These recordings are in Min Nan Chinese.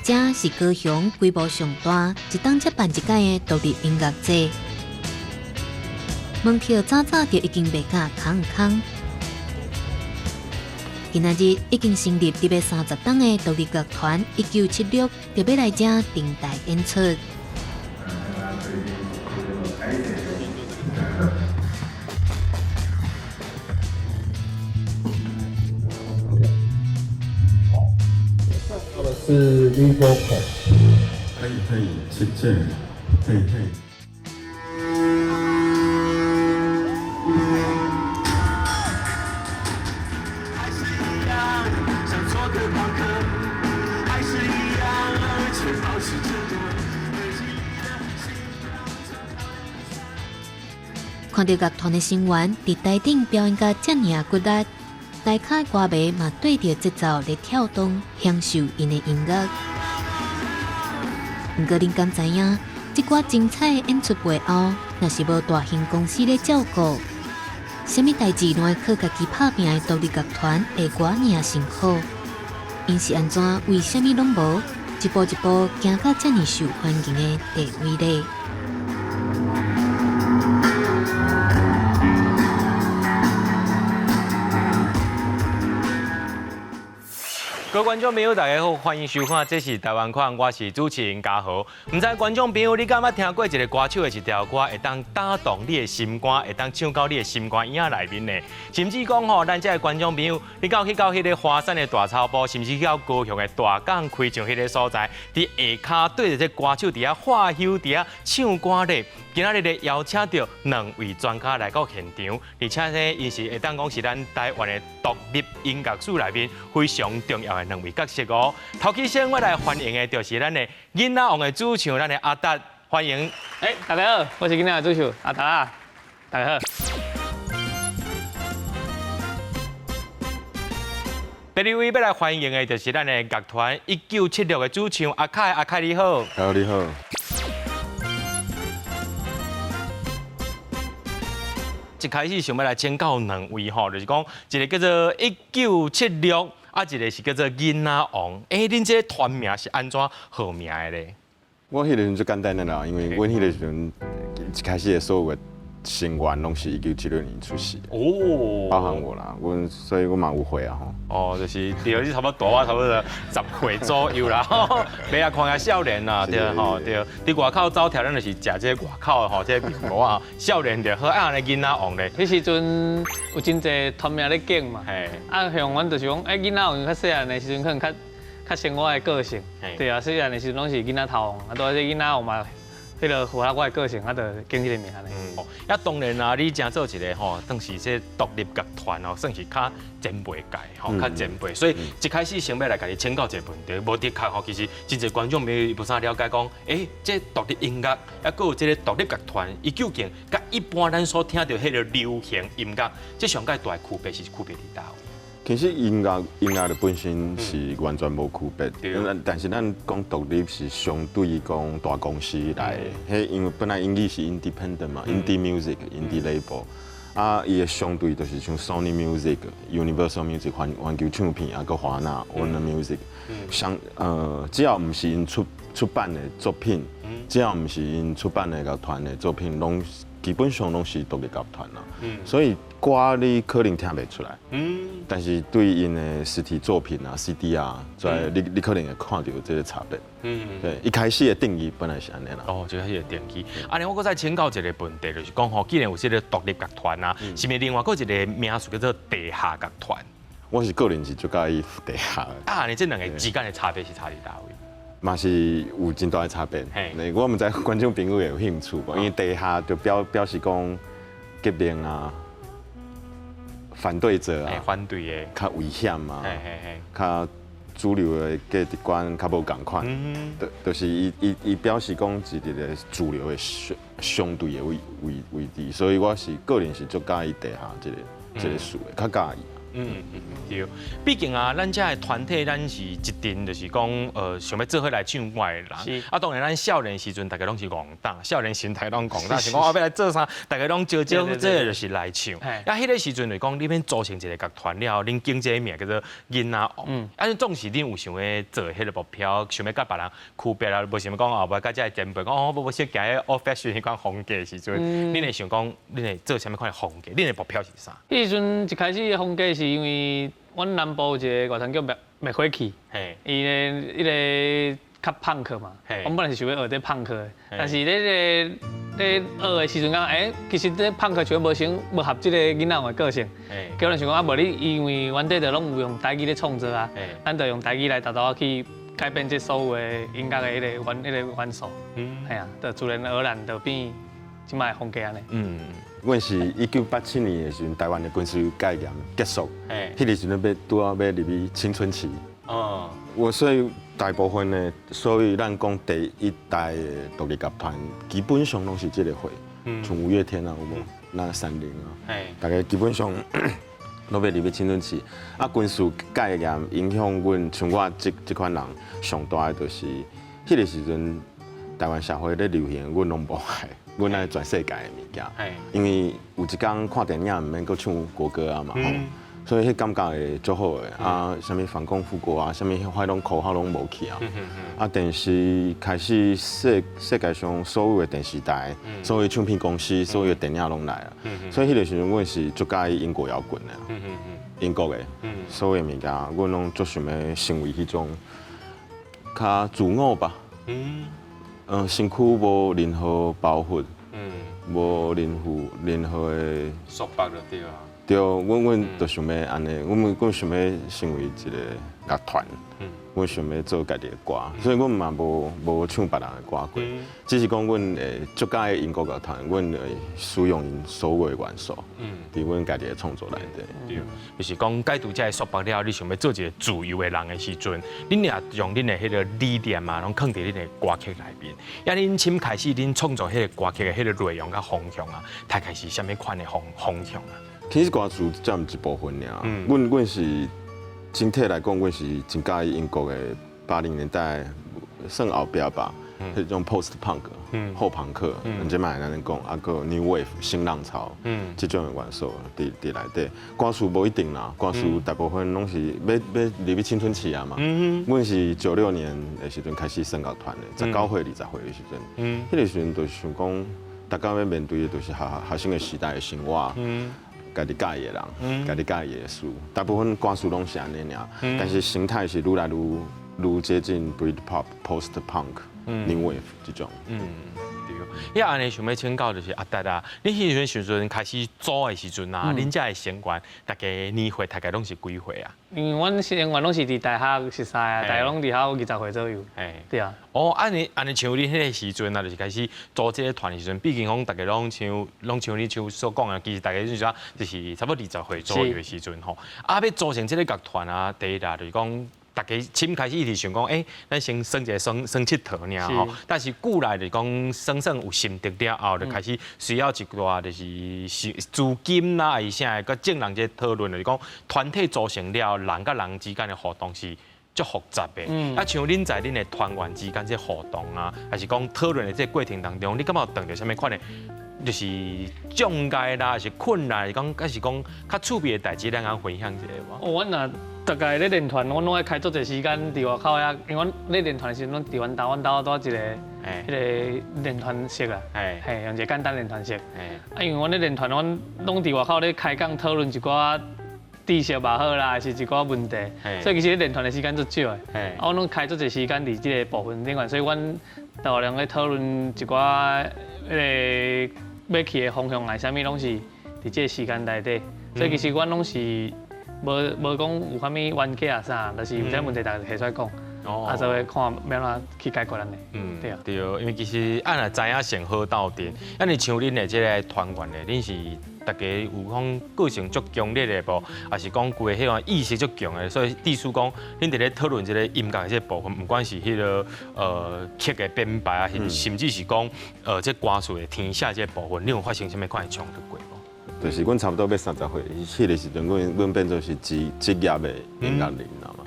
這是高雄規模上大、一冬才辦一擺的獨立音樂節。門票早早就已經賣甲空空。今仔日已經成立得欲30冬的獨立樂團一九七六，就欲來這登台演出。是 lead vocal。可以可以，切切，可以可以。看著樂團的成員佇台頂表演甲遮爾仔骨力，台跤的歌迷嘛綴著節奏咧跳動，享受𪜶的音樂。毋過恁敢知影，這寡精彩的演出背後，若是無大型公司咧照顧，啥物代誌攏愛靠家己拍拚的獨立樂團會偌爾辛苦？𪜶是按怎為啥物攏無，一步一步行到遮爾受歡迎的地位咧？各位觀眾朋友，大家好，歡迎收看，這是台灣看，我是主持人嘉豪。毋知觀眾朋友，你敢捌聽過一个歌手的一條歌，會當打動你的心肝，會當唱到你的心肝眼內面呢？甚至講吼，咱這个觀眾朋友，你敢有去到彼个華山的大草埔，甚至去到高雄的大港開唱彼个所在，佇下跤對著這歌手佇遐喝休，佇遐唱歌咧？今仔日咧邀請著兩位專家來到現場，而且呢，𪜶是會當講是咱台灣的獨立音樂史內面非常重要的兩位角色哦。頭起先，我來歡迎的就是咱的囡仔王的主唱，咱的阿達，歡迎。欸，大家好，我是囡仔王主唱阿達啊，大家好。第二位欲來歡迎的就是咱的樂團一九七六的主唱阿凱，阿凱你好。好，你好。一開始想欲來請教兩位吼，就是講一个叫做一九七六，啊一个是叫做囡仔王。欸，恁這个團名是按怎號名的咧？我彼个時陣足簡單的啦，因為阮彼个時陣一開始的所有的成員攏是1976年出世的，包含我啦，阮所以我嘛有歲啊吼。哦，就是對，你差不多大我差不多10歲左右啦，袂啊，看起來少年啦，對吼對。佇外口走跳，咱就是食這个外口的吼，這个面無啊，少年就好。啊，按呢囡仔王咧？彼時陣有真濟團名咧揀嘛，啊，像阮就是講，欸，囡仔王較細漢的時陣可能較較像我的個性，對啊，細漢的時陣攏是囡仔頭王，啊，拄仔這囡仔王嘛。彼个符合我的個性，啊，就揀彼个名呢。嗯，啊，當然啊，你正做一个吼，當時這獨立樂團哦，算是較前輩界吼，較前輩，所以一開始先欲來共你請教一个問題，無的確吼，其實真濟觀眾朋友無啥了解講，欸，這獨立音樂，抑閣有這个獨立樂團，伊究竟佮一般咱所聽著彼个流行音樂，這上蓋大的區別是區別佇佗位？其實音樂音樂的本身是完全無區別，但是咱講獨立是相對講大公司來的，彼因為本來英語是 independent 嘛，indie music，indie label，啊，伊的相對就是像 Sony Music、Universal Music 環環球唱片啊，閣華納 Warner Music，相只要毋是𪜶出出版的作品，只要毋是𪜶出版的樂團的作品，攏基本上攏是獨立樂團啦。所以歌你可能聽袂出來，但是對𪜶的實體作品啊、CD 啊，在你你可能會看著這个差別。對，一開始的定義本來是按呢啦。哦，一開始的定義。按呢，我閣再請教一个問題，就是講吼，既然有這个獨立樂團啊，是毋是另外閣一个名詞叫做地下樂團？我是個人是足佮意地下的。啊，你這兩个之間的差別是差佇佗位？嘛是有真大的差別。我毋知觀眾朋友會有興趣無？因為地下就表表示講革命啊。反對者啊，反對的，較危險啊，較主流的價值觀較無仝款，就是伊伊伊表示講是佇咧主流的相相對的位位位置，所以我是個人是足佮意地下這个這个詞的，較佮意。嗯，對。畢竟啊，咱遮的團體，咱是一陣就是講，想欲做伙來唱歌的人。啊，當然咱少年時陣，大家攏是戇膽，少年心態攏戇膽，是講我欲來做啥，大家攏招招這就是來唱。啊，彼个時陣就講，你欲組成一個樂團了後，恁揀這个名叫做囡仔王。啊，總是恁有想欲做彼个目標，想欲佮別人區別啊，無想欲講後擺佮遮的前輩講，哦，無無小行彼 old fashion 彼款風格的時陣，恁會想講，恁會做啥物款的風格？恁的目標是啥？彼時陣一開始的風格是因為阮南部有一個樂團叫滅滅火器，伊咧彼个較 punk 嘛，阮本來是想欲學這 punk 的，但是咧咧咧學的時陣感覺，欸，其實這 punk 像無成無合這个囡仔王的個性，結果想講啊，無你因為阮底就攏有用台語咧創作啊，咱就用台語來沓沓仔去改變這所有的音樂的彼个元素，嘿啊，就自然而然就變這擺的風格按呢。阮是1987年的時陣，台灣的軍事戒嚴結束，彼個時陣欲拄好欲入去青春期。我所以大部分的，所以咱講第一代的獨立樂團，基本上攏是這個歲，像五月天啊，有無？那閃靈啊，大家基本上攏欲入去青春期。啊，軍事戒嚴影響阮，像我這這款人上大的就是，彼個時陣台灣社會咧流行，阮攏無愛。阮愛全世界的物件，因為有一工看電影毋免閣唱國歌啊嘛，吼，所以彼感覺會足好的。啊，啥物反共復國啊，啥物彼種口號攏無去啊。啊，電視開始世界上所有的電視台、所有唱片公司、所有的電影攏來啊。所以彼個時陣，阮是足佮意英國搖滾的，英國的，所有的物件，阮攏足想欲成為彼種較自我吧。身軀無任何包袱，無任何的束縛就對啊。對，阮就想欲按呢，阮想欲成為一個樂團，阮想欲做家己的歌，所以阮嘛無唱別人的歌過，只是講阮會足佮意英國樂團，阮會使用𪜶所有的元素，佇阮家己的創作內底。對，就是講解除這个束縛了後，你想欲做一個自由的人的時陣，恁也用恁的彼个理念啊，攏囥佇恁的歌曲內面。啊，恁先開始恁創作彼個歌曲的彼个內容佮方向啊，大概是啥物款的方向啊？其實歌詞佔一部分爾。阮是整體來講，阮是真佮意英國的80年代算後壁吧，彼種 post punk 後朋克，這擺會按呢講，啊閣 new wave 新浪潮，這種的元素佇內底。歌詞無一定啦，歌詞大部分攏是欲欲入去青春期啊嘛。阮是96年的時陣開始算樂團的，19歲20歲的時陣，彼個時陣就想講，大家欲面對的就是學生的時代的生活。家己佮意的人，家己佮意的事，大部分歌詞攏是按呢爾，但是形態是愈來愈愈接近 Britpop、Post Punk、New Wave 這種。嗯，對。遐按呢想欲請教就是阿達啊，你彼陣時陣開始組的時陣啊，恁遮的成員大概年歲大概攏是幾歲啊？因為阮成員攏是佇大學熟似啊，大概攏佇遐有20歲左右。對啊。哦，按呢按呢像恁彼个時陣啊，就是開始組這个團的時陣，畢竟講大家攏像你像所講的，其實大家就是啥，就是差不多20歲左右的時陣吼。啊，欲組成這个樂團啊，第一啦，就是講，大家先開始一直想講，欸，咱先耍一个耍耍𨑨迌爾吼。但是久來就是講，耍耍有心得了後，就開始需要一寡就是是資金啦，還是啥的，佮眾人這討論，就是講團體組成了，人佮人之間的互動是足複雜的。啊，像恁在恁的團員之間這互動啊，還是講討論的這個過程當中，你感覺有碰著啥物款的，就是障礙啦，還是困難，講還是講較趣味的代誌，咱通分享一下無？哦，阮若逐擺咧練團，阮攏愛開足濟時間佇外口遐，因為阮咧練團的時陣，攏佇阮兜，阮兜佇一個彼个練團室啊，嘿，用一個簡單練團室。啊，因為阮咧練團，阮攏佇外口咧開講討論一寡知識嘛好啦，還是一寡問題，所以其實咧練團的時間足少的。啊，阮攏開足濟時間佇這個部分頂懸，所以阮大量咧討論一寡彼個欲去的方向啊，啥物攏是佇這個時間內底，所以其實阮攏是無無講有啥物冤家啊啥，但是有啥問題逐家提出來講，啊，就會看欲按怎去解決按呢。對啊。對，因為其實按若知影先好鬥陣，啊，你像恁的這个團員的，恁是大家有講個性足強烈的無，還是講規个彼種意識足強的？所以意思講，恁佇咧討論這个音樂的這個部分，毋管是彼个曲的編排啊，甚至是講這歌詞的填寫這個部分，恁有發生啥物款的衝突過無？就是阮差不多欲三十歲，彼个時陣，阮變做是職業的音樂人啦嘛。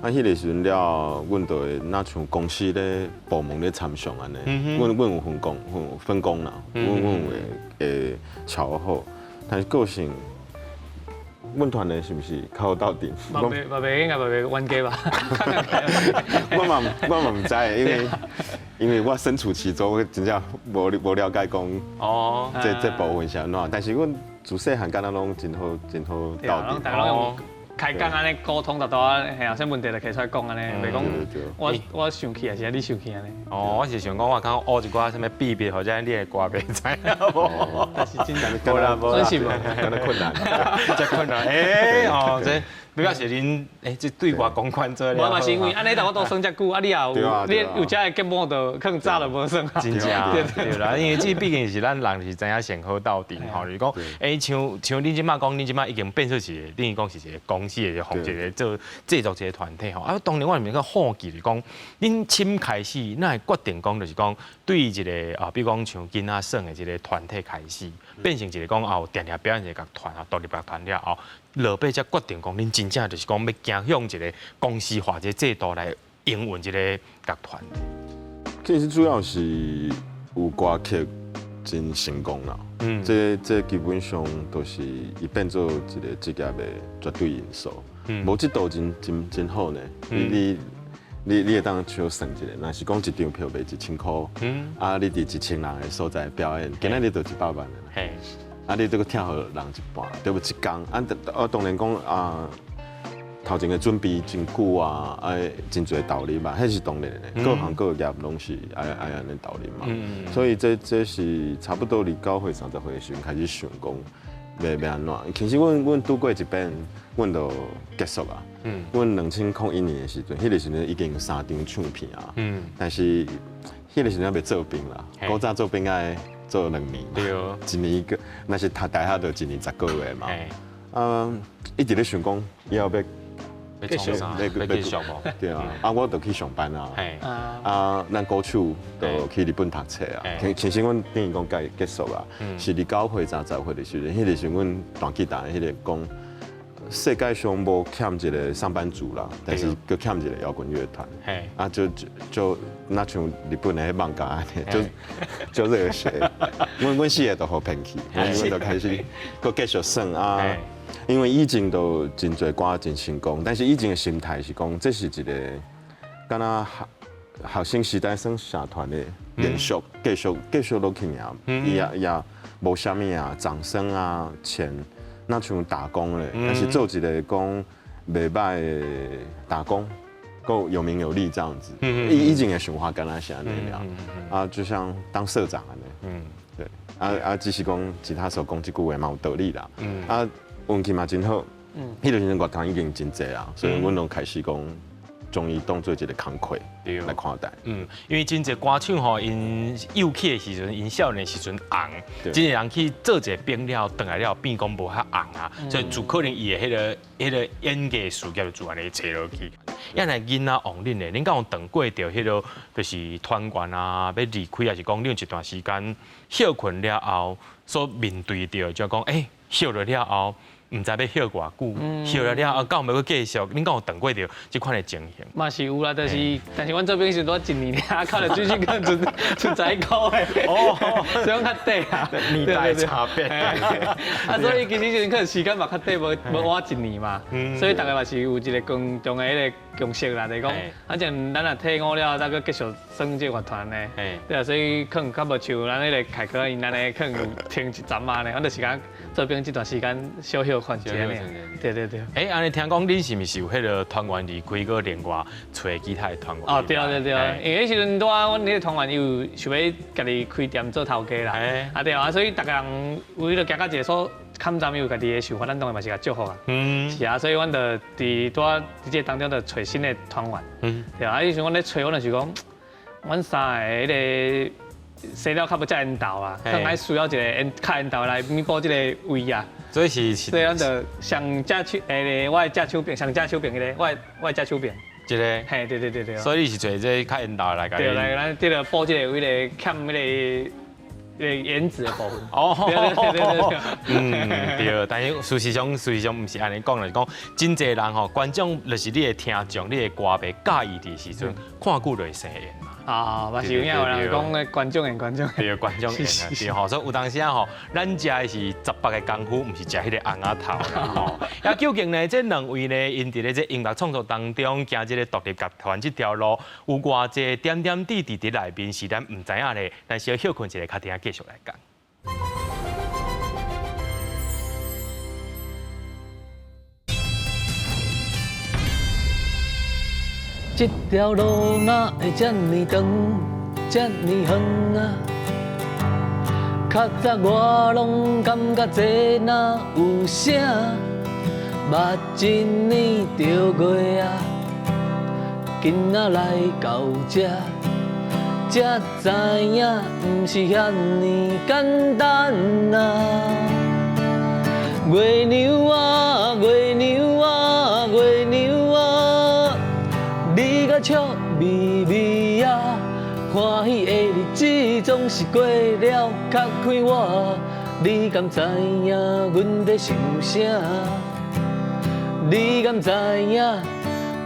啊，彼个時陣了，阮就會若像公司咧部門咧參詳按呢。阮有分工，分工啦，阮會調好，但是個性，阮團的是毋是較好鬥陣？嘛袂嘛袂應該嘛袂冤家吧？我嘛毋知，因為我身處其中，我真正無了解講這部分是按怎。但是阮自細漢敢若攏真好真好鬥陣。大家攏用開講按呢溝通，達到啊，嘿啊，啥問題就提出來講按呢，袂講我生氣還是你生氣按呢。哦，我是想講我剛學一寡啥物秘密，或者你的歌袂知無？但是真無啦無啦，敢若困難，真困難。欸哦，這比較是恁欸，這對外公關做。無嘛是因為按呢，但我都耍遮久，啊你也有，你有遮的節目就可能早就無耍啊。真正對啦，因為這畢竟是咱人是知影先好鬥陣吼，就是講，欸，像恁這馬講，恁這馬已經變做是，等於講是一個公司的負責做製作這個團體吼。啊，當然我是較好奇就是講，恁先開始，哪會決定講就是講，對一個啊，比如講像囡仔耍的這個團體開始，變成一個講啊，有定定表演一個樂團啊，獨立樂團了後，落尾才決定講，恁真正就是講欲走向一個公司化這個制度來營運這個樂團。其實主要是有歌曲真成功啦，這基本上都是伊變做一個職業的絕對因素。無這道真真真好呢。你會當像算一下，若是講一張票賣1000箍，啊，你佇1000人的所在表演，今仔日就100萬啦。啊，你這個聽予人一半，對無一工，啊，啊，當然講啊，頭前的準備真久啊，愛真濟投入嘛，彼是當然的，各行各業攏是愛按呢投入嘛。所以這是差不多29歲、30歲的時陣開始想講，欲按怎。其實阮拄過一遍，阮就結束啊。阮2001年的時陣，彼個時陣已經有三張唱片啊。但是彼個時陣猶未做兵啦，古早做兵愛做2年，一年一個，若是讀大學就一年10個月嘛。啊，一直咧想講以後欲欲創啥？欲繼續無？對啊，啊，我就去上班啊。啊，咱歌手就去日本讀冊啊。其實阮等於講結束啊，是29歲、30歲的時陣，彼個時陣阮彈吉他，彼個講世界上無欠一個上班族啦，但是閣欠一個搖滾樂團。啊，就若像日本的彼漫畫按呢，就熱血。阮四個都予騙去，阮就開始閣繼續耍啊。因為以前都真濟歌真成功，但是以前的心態是講，這是一個敢若學生時代算社團的延續，繼續落去爾，伊也無啥物啊，掌聲啊，錢，若像打工咧，但是做一個講袂䆀的打工，夠有名有利這樣子。以前的想法敢若是按呢爾，啊，就像當社長按呢，對，啊，只是講吉他手講這句話嘛有道理啦，啊。運氣嘛真好，彼個時陣樂團已經真濟啊，所以阮攏開始講將伊當做一個工課來看待。嗯，因為真濟歌手吼，𪜶幼起的時陣，𪜶少年時陣紅，真濟人去做一個兵了，轉來了變講無遐紅啊，所以就可能伊的彼個演藝事業就自然會垂落去。抑若囡仔王恁的，恁敢有斷過著彼個就是團員啊，欲離開，抑是講恁有一段時間歇睏了後，所面對著就講，欸，歇落了後，毋知欲歇偌久，歇落了後，敢有欲閣繼續？恁敢有斷過著這款的情形？嘛是有啦，但是阮做兵時拄一年爾，靠著水水可能賰10個月，哦，所以講較短啊，年代差別。啊，所以其實可能時間嘛較短，無滿一年嘛，所以大家嘛是有一個共同的彼個共識啦，就是講，反正咱若退伍了，再閣繼續耍這個樂團呢，對啊，所以可能較無像咱彼個凱哥𪜶按呢，可能有停一陣啊呢，阮就是講做兵這段時間小歇睏一下爾。對對對。欸，按呢聽講恁是毋是有彼個團員離開，閣另外揣其他的團員？哦，對對對，因為彼時陣拄仔阮彼個團員有想欲家己開店做頭家啦，啊對啊，所以逐个人有彼個行到一個所坎站有家己的想法，咱當然嘛是共祝福啊。是啊，所以阮就佇拄仔佇這個當中就揣新的團員。對啊，彼時陣阮咧揣，阮就是講，阮三个彼個生了較無遮緣投啊，可能愛需要一個緣較緣投來彌補這個位啊。所以是，所以阮就上正手，我的正手邊，上正手邊彼個，我的正手邊。這個，嘿，對對對對。所以你是揣這個較緣投來共。對，來咱這個補這個位咧，欠彼個顏值的部分。哦，對對對對對。嗯，對，但是事實上毋是按呢講，就是講真濟人吼，觀眾就是你的聽眾，你的歌迷佮意的時陣，看久就會生厭嘛。啊，嘛是有影有人講咧，觀眾緣，觀眾緣。對，觀眾緣啊，對吼，所以有當時啊吼，咱食的是十八个功夫，毋是食彼个尪仔頭啦吼。啊，究竟呢，這兩位呢，𪜶佇咧這音樂創作當中，行這个獨立樂團這條路，有偌濟點點滴滴佇內面是咱毋知影咧，咱小歇睏一下，較等繼續來講。這條路哪會這呢長，這呢遠啊？較早我攏感覺這哪有啥，捌一年就過啊，今仔來到這，才知影毋是遐爾簡單啊！月娘啊，月娘啊，月娘啊，你甲笑眯眯啊，歡喜的日子總是過了較快活。你敢知影阮咧想啥？你敢知影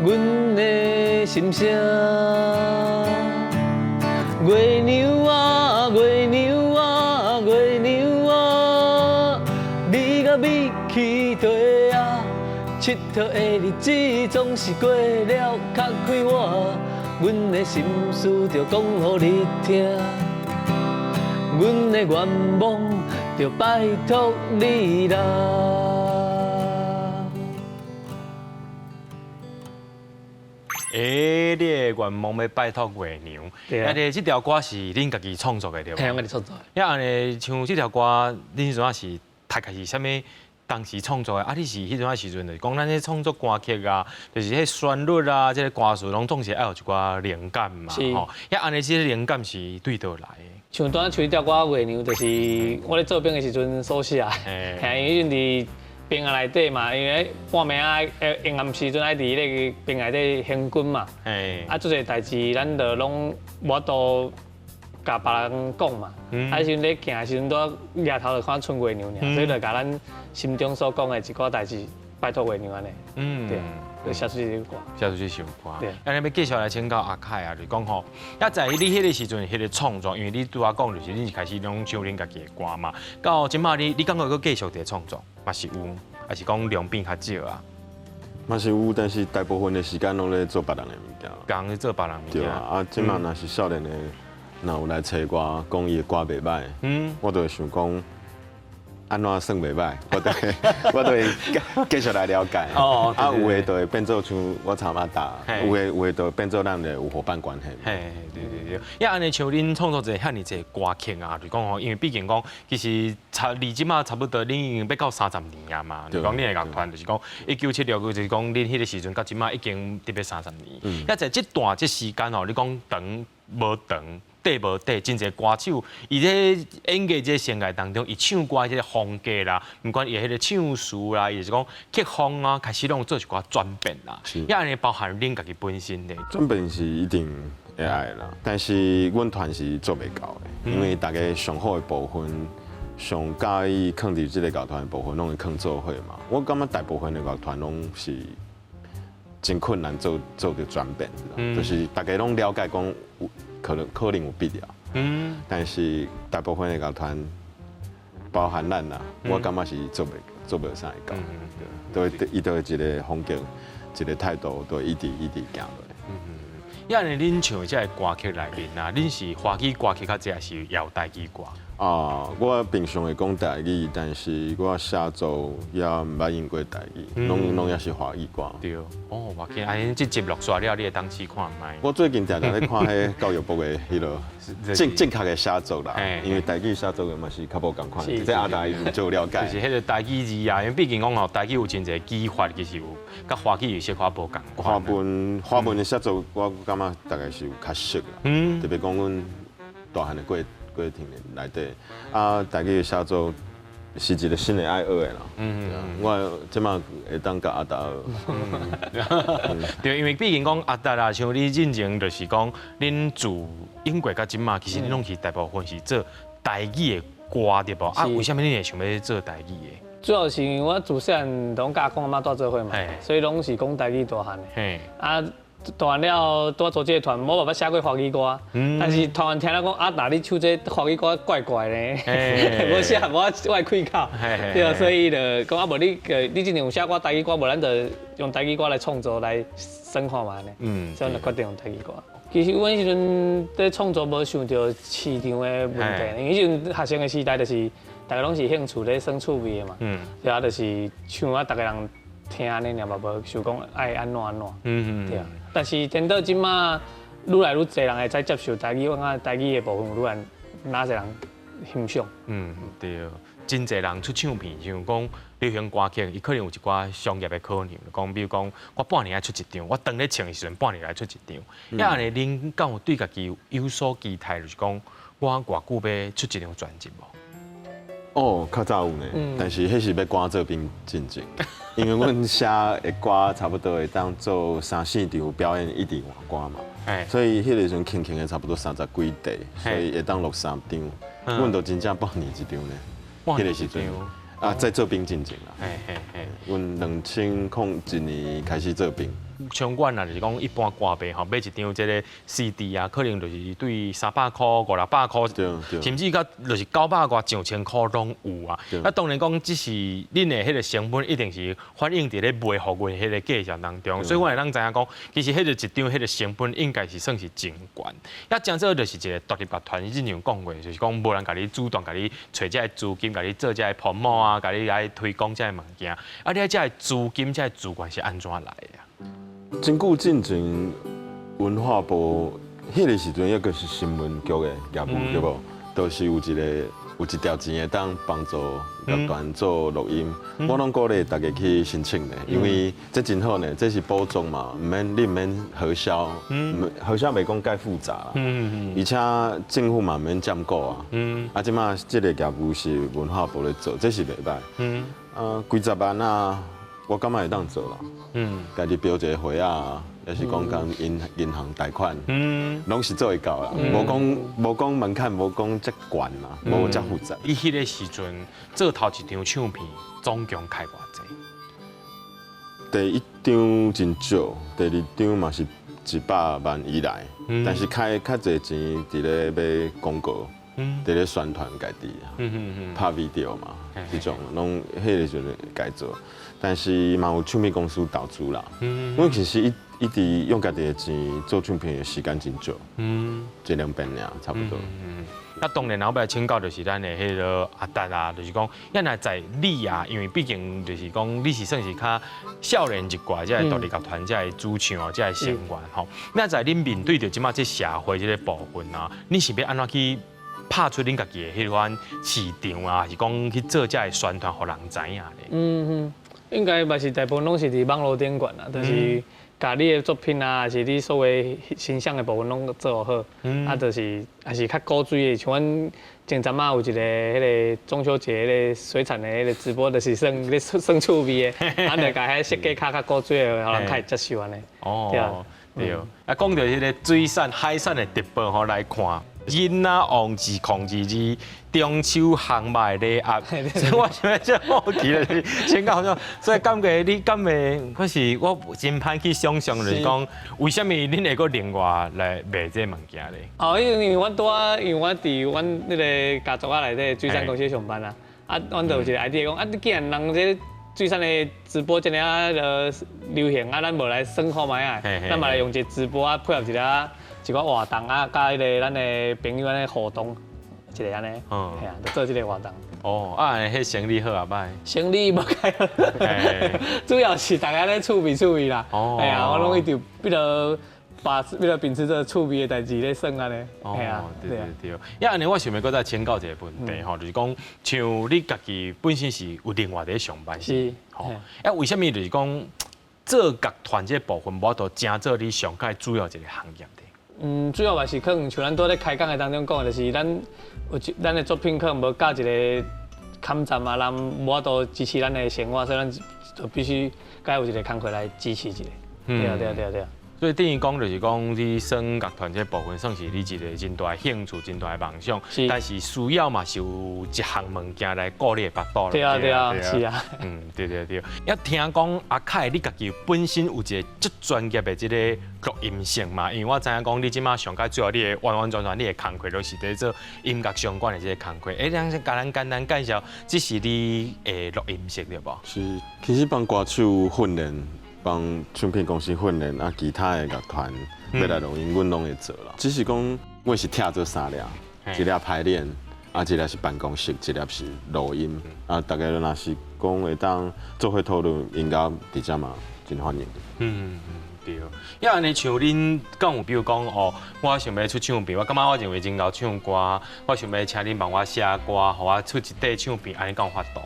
阮的心聲？月娘啊，月娘啊，月娘啊，你佮米去綴啊，𨑨迌的日子總是過了較快活。阮的心事著講予你聽，阮的願望著拜託你啦。欸，你的願望欲拜託月娘。對啊。啊，這條歌是恁家己創作的對無？嘿，我家己創作的。啊，按呢，像這條歌，恁彼陣是讀的是啥物？當時創作的，啊，你是彼陣時陣就是講咱咧創作歌曲啊，就是彼旋律啊，這个歌詞攏總是愛有一寡靈感嘛，吼。啊，按呢，這个靈感是對佗來的？像拄仔像這條歌月娘，就是我咧做兵的時陣所寫的。嘿，因為彼陣佇兵營內底嘛，因為半暝仔黑暗時陣愛佇彼個兵內底行軍嘛。啊，足濟代誌咱就攏無法度共別人講嘛。啊，彼時陣咧行的時陣，拄仔舉頭就看賰月娘爾，所以就共咱心中所講的一寡代誌拜託月娘按呢。對，就寫出這首歌。寫出這首歌。對。按呢欲繼續來請教阿凱啊，就是講吼，啊，在你彼个時陣，彼个創作，因為你拄仔講就是你一開始攏唱恁家己的歌嘛，到這馬你感覺閣繼續佇創作，嘛是有，還是講量變較少啊？嘛是有，但是大部分的時間攏咧做別人的物件。別人咧做別人物件。對啊，啊，這馬若是少年的，若有來揣我，講伊的歌袂䆀，我就會想講，按怎算袂䆀？我就會繼續來了解。啊，有的就會變做像我參阿達，有的就變做咱的有夥伴關係。嘿，對對對。啊，按呢像恁創作一个遐爾濟歌曲啊，就講吼，因為畢竟講，其實差離這馬差不多，恁已經欲到30年啊嘛。就講恁的樂團，就是講1976，就是講恁彼个時陣到這馬已經特別30年。啊，在這段這時間吼，你講長無長？短無短，真濟歌手，伊咧演藝這个生涯當中，伊唱歌這个風格啦，毋管伊彼个唱詞啦，伊是講曲風啊，開始攏做一寡轉變啦。也按呢包含恁家己本身的。轉變是一定會愛啦，但是阮團是做袂到的，因為大家上好的部分，上佮意囥佇這个樂團的部分，攏會囥做伙嘛。我感覺大部分的樂團攏是真困難做著轉變，就是大家攏了解講有。可能有必要，但是大部分的樂團，包含咱啦，我感覺是做袂啥會到，對，伊都會一個風格，一個態度，都會一直一直行落。啊，按呢恁唱的這个歌曲內面啊，恁是華語歌曲較濟，還是也有台語歌？啊，我平常會講台語，但是我寫作也毋捌用過台語，攏也是華語歌。對，哦，無要緊，按呢這集錄煞了，你會當試看覓。我最近定定咧看彼教育部的彼个正確的寫作啦，因為台語寫作的嘛是較無仝款，這阿達伊就了解。就是彼个台語字啊，因為畢竟講吼，台語有真濟語法，其實有佮華語有小可無仝款。華文的寫作，我感覺大概是有較熟啦。特別講阮大漢的過程內底，啊，台語的寫作是一個新的愛學的啦。我這馬會當佮阿達學。對，因為畢竟講阿達啦，像你進前就是講，恁自英國到這馬，其實恁攏是大部分是做台語的歌對無？啊，為啥物你會想欲做台語的？主要是因為我自細漢攏佮阿公阿嬤蹛做伙嘛，所以攏是講台語大漢的。啊，大漢了後，拄仔組這個團，無捌寫過華語歌，但是突然聽了講啊，若你唱這華語歌怪怪呢，無寫無我的開口，對啊，所以就講啊，無你你之前有寫過台語歌，無咱就用台語歌來創作來耍看覓呢，所以就決定用台語歌。其實阮彼時陣咧創作無想著市場的問題，因為彼時陣學生的時代就是大家攏是興趣咧耍趣味的嘛，對啊，就是唱啊，逐个人聽按呢爾嘛，無想講愛按怎按怎，對啊。但是顛倒這馬愈來愈濟人會使接受台語，我感覺台語的部分愈來愈濟人欣賞。嗯，對，真濟人出唱片，像講流行歌曲，伊可能有一寡商業的可能，講比如講，我半年愛出一張，我當咧唱的時陣，半年來出一張。啊，按呢恁敢有對家己有所期待，就是講我偌久欲出一張專輯無？哦，較早有呢，但是彼是欲趕做兵進前，因為阮寫的歌差不多會當做三四場表演，一直換歌嘛，所以彼個時陣輕輕的差不多三十幾塊，所以會當錄三張，阮就真正半年一張呢，彼個時陣啊，在做兵進前啦，阮2001年開始做兵。像阮啊，就是講一般歌迷吼，買一張這个 CD 啊，可能就是對300箍、五六百箍，甚至到就是900外、上千箍攏有啊。啊，當然講，這是恁的彼个成本，一定是反映佇咧賣予阮彼个價錢當中。所以我會當知影講，其實彼个一張彼个成本應該是算是真懸。啊，誠做就是一個獨立樂團，你之前有講過，就是講無人共你主動共你揣這个資金，共你做這个 promote 啊，共你來推廣這个物件。啊，你這个資金、這个資源是按怎來的啊？真久進前，文化部彼个時陣，抑閣是新聞局的業務對無？都是有一個有一條錢會當幫助樂團做錄音。我攏鼓勵大家去申請的，因為這真好呢，這是補助嘛，毋免你毋免核銷，核銷袂講蓋複雜啦，而且政府嘛毋免佔股啊。啊，這馬這个業務是文化部咧做，這是袂䆀。啊，幾十萬啊，我感覺會當做啦。家己標一個會啊，抑是講共銀行貸款，攏是做會到啦。無講門檻，無講遮懸啦，無遮複雜。你彼个時陣做頭一張唱片，總共開偌濟？第一張真少，第二張嘛是100萬以內，但是開較濟錢佇咧買廣告，佇咧宣傳家己，拍 video 嘛，這種攏彼个時陣該做。但是嘛有唱片公司投資啦，因為其實一直用家己的錢做唱片的時間真少，一兩遍爾差不多。那當然，後擺請教就是咱的彼个阿達啊，就是講，咱若在你啊，因為畢竟就是講你是算是較少年一掛，這个獨立樂團，這个主唱，這个成員吼。那在恁面對著這馬這社會這个部分啊，你是欲按怎去拍出恁家己的彼款市場啊，還是講去做這个宣傳，予人知影咧？嗯哼，應該嘛是大部分攏是佇網路頂懸啦，就是共你的作品啊，還是你所謂形象的部分攏做好，啊，就是也是較古錐的，像阮前陣仔有一个彼个中秋節彼个水產的彼个直播，就是算咧耍趣味的，啊，就共彼設計較古錐的，予人較會接受按呢。哦，對，啊，講著彼个水產海產的直播吼來看，囡仔王2022中秋烘肉禮盒，所以我想欲遮好奇咧，先講說，所以感覺你敢會，可是我真歹去想象，就是講為啥物恁會閣另外來賣這个物件咧？哦，因為阮拄仔，因為阮佇阮彼个家族仔內底水產公司上班啊，啊，阮就有一个 idea 講，啊，你既然人這水產的直播這爾仔流行，啊，咱無來耍看覓啊，咱嘛來用一個直播啊，配合一下一寡活動啊，佮彼个咱的朋友按呢互動，一个按呢，嘿啊，就做這个活動。哦，啊，彼生意好啊䆀？生意無蓋好，主要是大家咧趣味趣味啦。哦，嘿啊，我攏一直比較把比較秉持這趣味的代誌咧耍按呢。哦，對對對。啊，按呢我想欲閣再請教一个問題吼，就是講像你家己本身是有另外佇上班是，吼，啊，為啥物就是講做樂團這部分，無法度成做你上蓋主要一个行業的？嗯，主要嘛是可能像咱拄仔咧開講的當中講的，就是咱有一咱的作品可能無佮一个坎站啊，人無法度支持咱的生活，所以咱就必須該有一个工課來支持一下。對啊，對啊，對啊，對啊。所以等於講就是講，你耍樂團這部分算是你一個真大的興趣、真大的夢想。但是需要嘛是有一項物件來顧你的腹肚。對啊對啊，是啊。嗯，對對對。一聽講阿凱，你家己本身有一個足專業的這個錄音室嘛？因為我知影講你這馬上蓋主要你的完完全全你的工課都是佇做音樂相關的這個工課。欸，咱先共咱簡單介紹，這是你的錄音室對無？是，其實幫歌手訓練。幫唱片公司訓練啊，其他的樂團欲來錄音，阮攏會做啦。只是講，我是拆做三粒，一粒排練，啊，一粒是辦公室，一粒是錄音。啊，大家若是講會當做伙討論音樂，佇遮嘛真歡迎。嗯，對。抑按呢像恁敢有，比如講哦，我想欲出唱片，我感覺我認為真𠢕唱歌，我想欲請恁幫我寫歌，予我出一塊唱片，按呢敢有法度？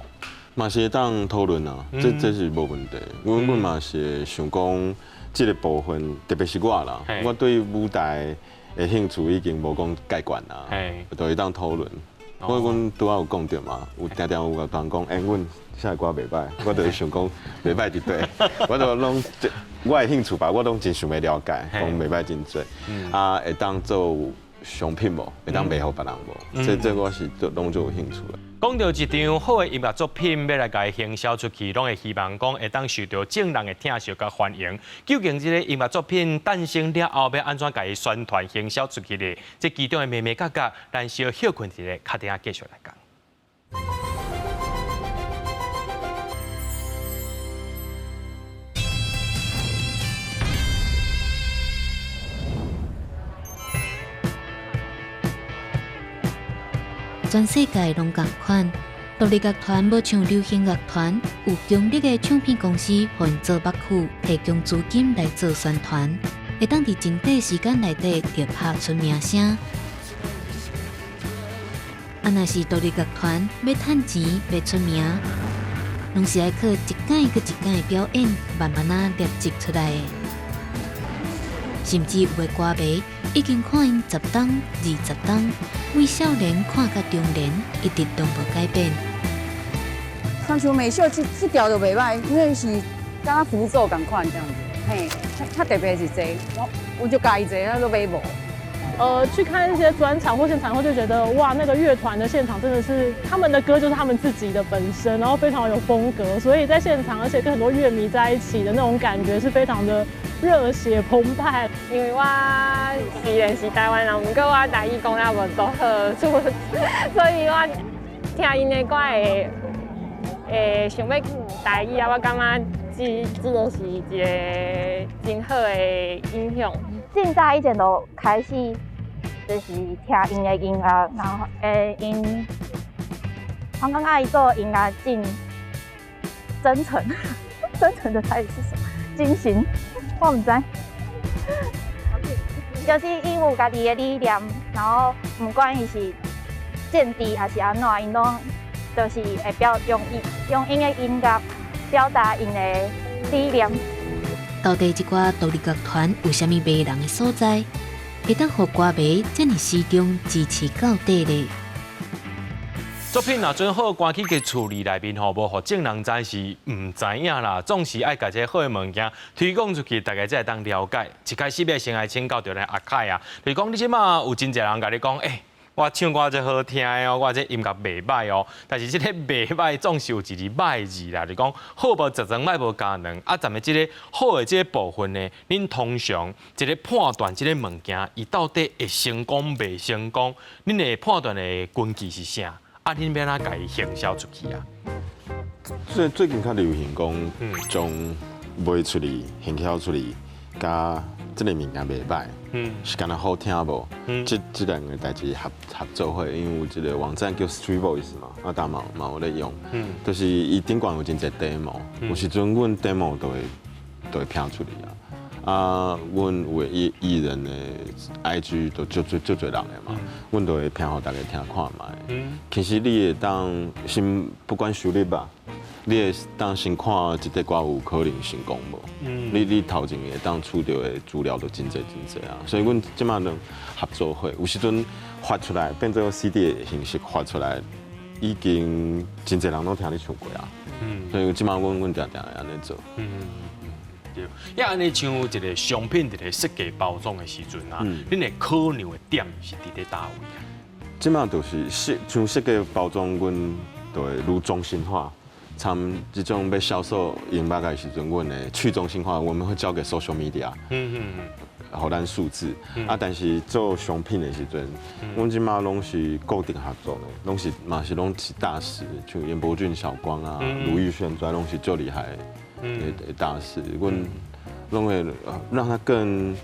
嘛是會當討論啊，這是無問題。阮嘛是會想講，這個部分，特別是我啦，我對舞台的興趣已經無講蓋懸啦，就會當討論。我阮拄仔有講著嘛，有定定有樂團講，欸，阮寫的歌袂䆀，我就會想講袂䆀佇佗，我就攏我的興趣吧，我攏真想欲了解，講袂䆀真濟，啊，會當做商品無？會當賣予別人無？這我是都攏足有興趣的。講到一張好的音樂作品，欲來共伊行銷出去，攏會希望講會當受到眾人的疼惜佮歡迎。究竟這個音樂作品誕生了後，欲按怎共伊宣傳行銷出去咧？這其中的眉眉角角，咱小歇睏一下，較等下繼續來講。全世界攏仝款，獨立樂團無像流行樂團，有強力的唱片公司予𪜶做縛曲，提供資金來做宣傳，會當佇真短時間內底就拍出名聲。啊，若是獨立樂團欲趁錢欲出名，攏是愛靠一擺閣一擺表演，慢慢仔累積出來的。甚至有的歌迷已經看𪜶十冬、20冬，為少年看到中年，一直都無改變。親像美秀這條就袂䆀，因為是敢若符咒仝款這樣子，嘿，較特別是這個，我就佮意這個，我都買無。去看一些專場或現場會就覺得哇，那個樂團的現場真的是他們的歌就是他們自己的本身，然後非常有風格，所以在現場而且跟很多樂迷在一起的那種感覺是非常的熱血澎湃。因為我雖然是台灣人，毋過我台語講得無多好，所以我聽𪜶的歌會想欲台語啊，我感覺這個是一個真好的影響。真早以前就開始就是聽𪜶的音樂，然後𪜶，我感覺伊做音樂真真誠，真誠的台語是什麼？真心，我毋知。就是伊有家己的理念，然後毋管伊是政治抑是按怎，𪜶攏就是會表用𪜶的音樂表達𪜶的理念。到底這寡獨立樂團有啥物迷人的所在，會當予歌迷遮爾始終支持到底咧？作品若準好，關去佇厝裡內面吼，無予眾人知是毋知影啦。總是愛共這個好的物件推廣出去，大家才會當了解。一開始欲先來請教著咱阿凱啊，就是講你這馬有真濟人共你講，欸，我唱歌真好聽哦，我這音樂袂䆀哦。但是這個袂䆀總是有一個䆀字啦，就是講好無十成，䆀無加兩。啊，踮咧這個好的這個部分呢，恁通常一個判斷這個物件，伊到底會成功袂成功，恁的判斷的根據是啥？啊，恁欲按怎共伊行銷出去啊？最近較流行講，將賣出去、行銷出去，佮這個物件袂䆀，是敢若好聽無？這兩個代誌合做伙，因為有一個網站叫 Street Voice 嘛，啊，大嘛有咧用，就是伊頂懸有真濟 demo，有時陣阮 demo 都會拋出去啊。啊，阮有的藝人的 IG 都足足足濟人的嘛，阮都會拋予大家聽看覓。其實你會當先不管收入吧，你會當先看這塊歌有可能成功無？你頭前會當取著的資料都真濟真濟啊，所以阮這馬攏合做伙，有時陣發出來變做 CD 的形式發出來，已經真濟人攏聽你唱過啊。所以這馬阮定定會按呢做。對，抑按呢像一个商品佇咧設計包裝的時陣啊，恁的考量的點是佇咧佗位啊？這馬就是設像設計包裝，阮就會愈中心化。參這種欲銷售音樂的時陣，阮會去中心化，我們會交給 social media，予咱數字。啊，但是做商品的時陣，阮這馬攏是固定合作的，攏是嘛是攏是大師，像顏伯駿、小光啊、盧玉軒，這攏是足厲害的大師。阮攏會讓他更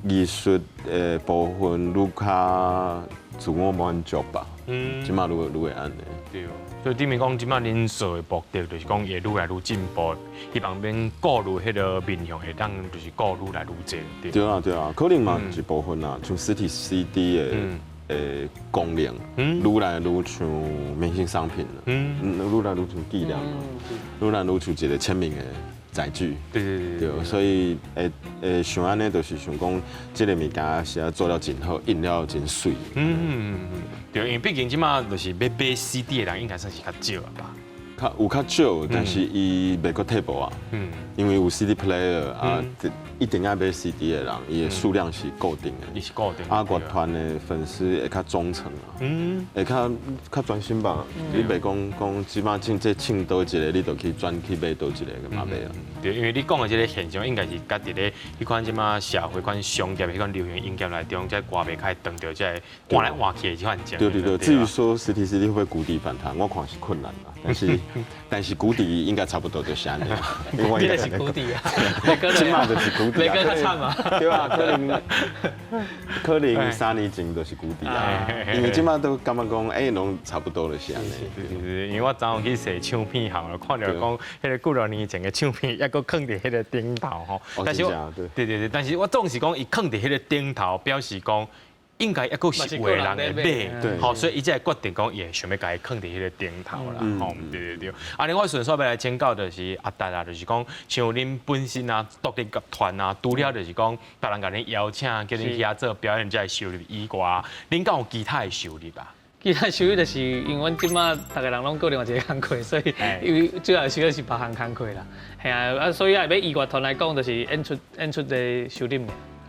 藝術的部分愈較自我滿足吧。這馬愈愈會按呢。對，所以頂面講，這馬恁做的目的就是講會愈來愈進步，希望免顧慮彼个面向會當就是顧愈來愈濟。對啊對啊，可能嘛一部分啊，像實體 CD 的功能，愈來愈像明星商品了，愈來愈像紀念，愈來愈像一个簽名的載具。對，所以會會想按呢，就是想講，這个物件是要做了真好，印了真媠。對，因為畢竟這馬就是欲買 CD 的人應該算是較少吧。較有較少，但是伊袂閣退步啊。因為有 CD player 啊，一定愛買 CD 的人，伊的數量是固定的。伊是固定。啊，樂團的粉絲會較忠誠啊。會較較專心吧。你袂講講，這馬唱這唱佗一个，你就去轉去買佗一个，嘛袂啊。對，因為你講的這个現象，應該是佮佇咧彼款這馬社會款商業彼款流行音樂內中，這歌迷較會當著這个換來換去的這款情。對對對，至於說實體 CD 會不會谷底反彈，我看是困難啦。但是谷底應該差不多就是按呢。這个是谷底啊，這馬就是谷底啊。沒較慘嘛。對啊，可能3年前就是谷底啊，因為這馬都感覺講，欸，攏差不多就是按呢。對對對，因為我昨昏去踅唱片行了，看著講，彼个幾若年前的唱片，猶閣囥佇彼个頂頭吼。但是，對對對，但是我總是講，伊囥佇彼个頂頭，表示講，應該猶閣是有的人會買，吼，所以伊才會決定講，伊會想欲共伊囥佇彼个頂頭啦，吼，對對對。啊，另外順紲欲來請教就是阿達啊，就是講像恁本身啊，獨立樂團啊，除了就是講別人共恁邀請，叫恁去遐做表演，才會收入以外，恁敢有其他的收入啊？其他收入就是因為阮這馬逐个人攏顧另外一个工課，所以因為主要的收入是別項工課啦。嘿啊，啊，所以啊，欲以樂團來講，就是演出的收入。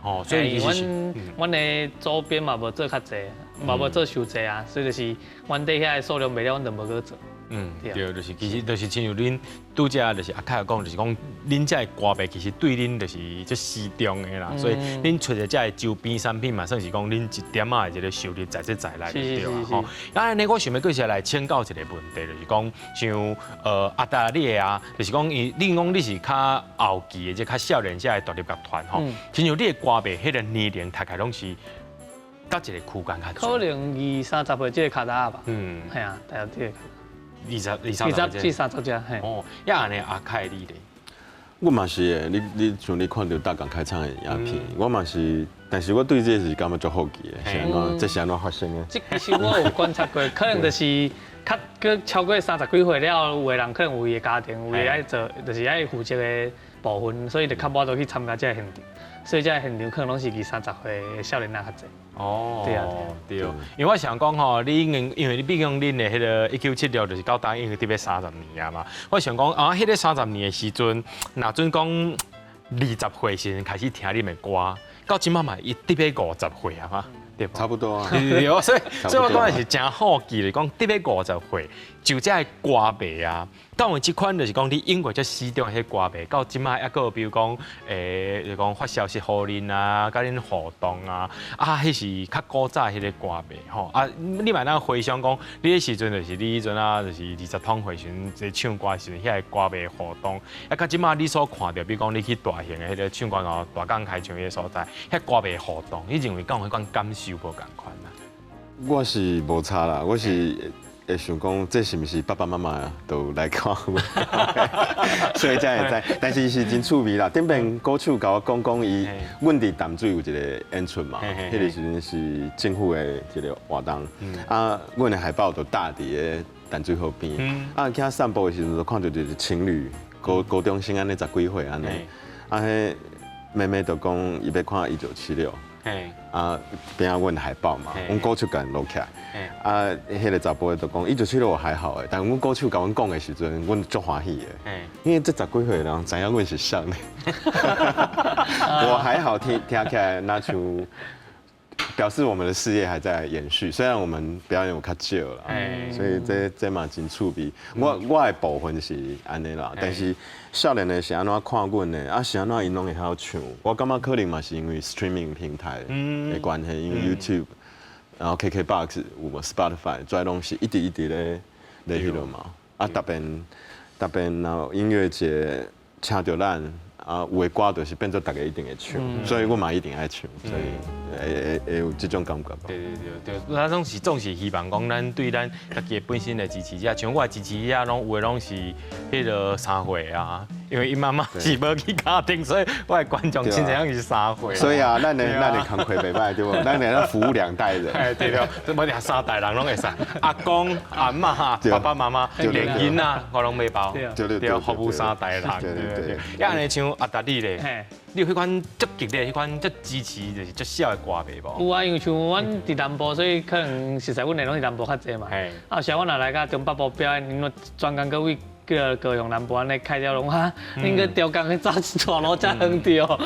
哦，所以阮的周邊嘛無做較濟，嘛無做傷濟啊，所以就是阮底遐的數量袂了，阮就無閣做。對，就是其實就是親像恁拄才就是阿凱講，就是講恁這个歌迷其實對恁就是足死忠的啦，所以恁出的這个周邊產品嘛，算是講恁一點仔的一个收入在這在內對啊。吼，啊，按呢我想欲閣是來請教一个問題，就是講像阿達你的啊，就是講伊，你講你是較後期的，這較少年這个獨立樂團吼，親像你的歌迷彼个年齡大概攏是佗一个區間較？可能二三十歲這个跤達吧。係啊，大約這个。二十二三十至30隻，嘿。哦，抑按呢阿凱你咧？我嘛是的，你像你看著大港開唱的影片，我嘛是，但是我對這個是感覺足好奇的，是按怎？這是按怎發生的？這其實我有觀察過，可能就是較閣超過三十幾歲了，有的人可能有伊的家庭，有的愛做，就是愛負責的部分，所以就較無法度去參加這个現場，所以這个現場可能攏是二三十歲的少年仔較濟。哦，對啊，對，因為我想講吼，你因為你畢竟恁的彼个1976就是到今已經得欲30年啊嘛。我想講啊，彼个三十年的時陣，若準講20歲時陣開始聽恁的歌，到這馬嘛伊得欲50歲啊嘛，對無？差不多啊。對對對，所以我講的是真好奇咧，講得欲50歲，就這个歌迷啊，到有這款就是講你英國這死忠的彼歌迷，到這馬猶閣比如講，就講發消息予恁啊，佮恁互動啊，啊，彼是較古早彼个歌迷吼，啊，你嘛會當回想講，你彼時陣就是你彼陣啊，就是二十通歲時陣，這唱歌的時陣，遐个歌迷互動，啊，佮這馬你所看著，比如講你去大型的彼个唱歌哦，大港開唱彼个所在，遐歌迷互動，你認為敢有彼款感受無仝款啊？我是無差啦，我是會想講，這是毋是爸爸媽媽都來看我，所以才會知。但是是真趣味啦。頂擺歌手共我講講伊，阮佇淡水有一个演出嘛，彼个時陣是政府的一个活動，啊，阮的海報就搭佇个淡水河邊，啊，去遐散步的時陣就看著一個情侶，高中生按呢十幾歲按呢，啊，彼妹妹就講伊欲看1976。啊，邊仔阮海報嘛，阮歌手共𪜶錄起來，啊，彼个查埔就講1976我還好欸，但阮歌手共阮講的時陣，阮足歡喜的，因為這十幾歲人知影阮是啥呢？我還好聽聽起來，若像表示我們的事業還在延續，雖然我們表演有較少啦，所以這這嘛真趣味。我的部分是按呢啦，但是少年的是按怎看阮的，啊是按怎𪜶攏會曉唱。我感覺可能嘛是因為 streaming 平台的關係，因為 YouTube，然後 KKBOX 有無 Spotify，這攏是一直一直咧咧彼落嘛。啊特別特別，然後音樂節請著咱。啊，有的歌就是變做大家一定會唱，所以我嘛一定愛唱，所以會會會有這種感覺。對對對對，咱總是總是希望講，咱對咱家己本身的支持者，像我的支持者，攏有的攏是彼个三歲啊，因為𪜶媽媽是無去敲鐘，所以我的觀眾真濟攏是三歲。所以啊，咱的工課袂䆀對無？咱的服務兩代人。哎對對，這無定三代人攏會使，阿公、阿嬤、爸爸媽媽，連囡仔我攏袂包，對對，服務三代人。對對對。啊，按呢像阿達你咧，你有彼款積極的、彼款足支持，就是足痟的歌迷無？有啊，因為像阮佇南部，所以可能熟悉阮的攏是南部較濟嘛。啊，有時阮若來到中北部表演，𪜶專工閣為叫高雄南部按呢開條龍哈，恁閣調工去走一帶路遮遠著，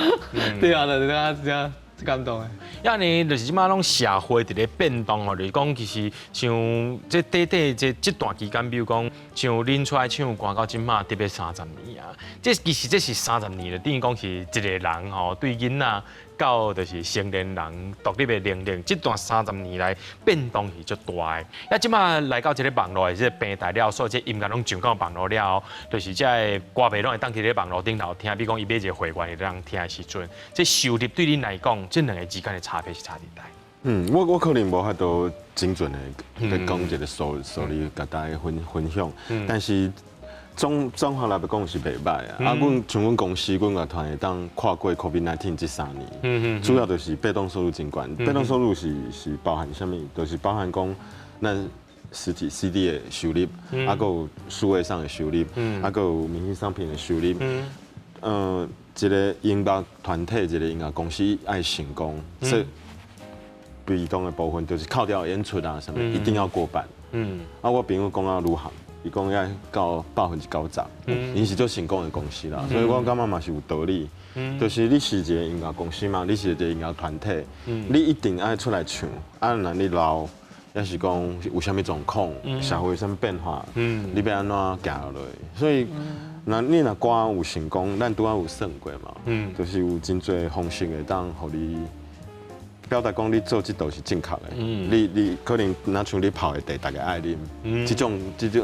對啊，就是這樣，這感動的。啊，呢就是這馬攏社會佇咧變動吼，就是講其實像這短短這這段期間，比如講像恁出來唱歌到這馬特別三十年啊，這其實這是三十年了，等於講是一個人吼對囡仔到就是成年人獨立的能力，這段三十年來變動是足大的。啊，這馬來到這个網路的這个平台了，所以這音樂攏上到網路了後，就是這个歌迷攏會當佇咧網路頂頭聽，比如講伊買一个會員會當聽的時陣，這收入對恁來講，這兩个之間的差別是差佇佗？嗯，我可能無法度精準的來講一个數字，共大家分享，但是總綜合來講是袂䆀啊。啊，阮像阮公司，阮樂團會當跨過 COVID-19 這三年，主要就是被動收入真懸。被動收入是包含啥物？就是包含講咱實體 CD 的收入，啊，閣有數位上的收入，啊，閣有明星商品的收入。嗯，一个音樂團體，一个音樂公司愛成功，這被動的部分就是扣掉演出啊什麼，一定要過半。啊，我朋友講啊，如行，伊講要到90%，𪜶是做成功的公司啦，所以我感覺嘛是有道理。就是你是一个音樂公司嘛，你是一個音樂團體，你一定愛出來唱，啊，若你老，抑是講有啥物狀況，社會有啥物變化，你欲按怎行落去？所以，若你若歌有成功，咱拄仔有算過嘛，就是有真濟方式會當予你表達講你做這道是正確的。你可能若像你泡的茶，大家愛啉，這種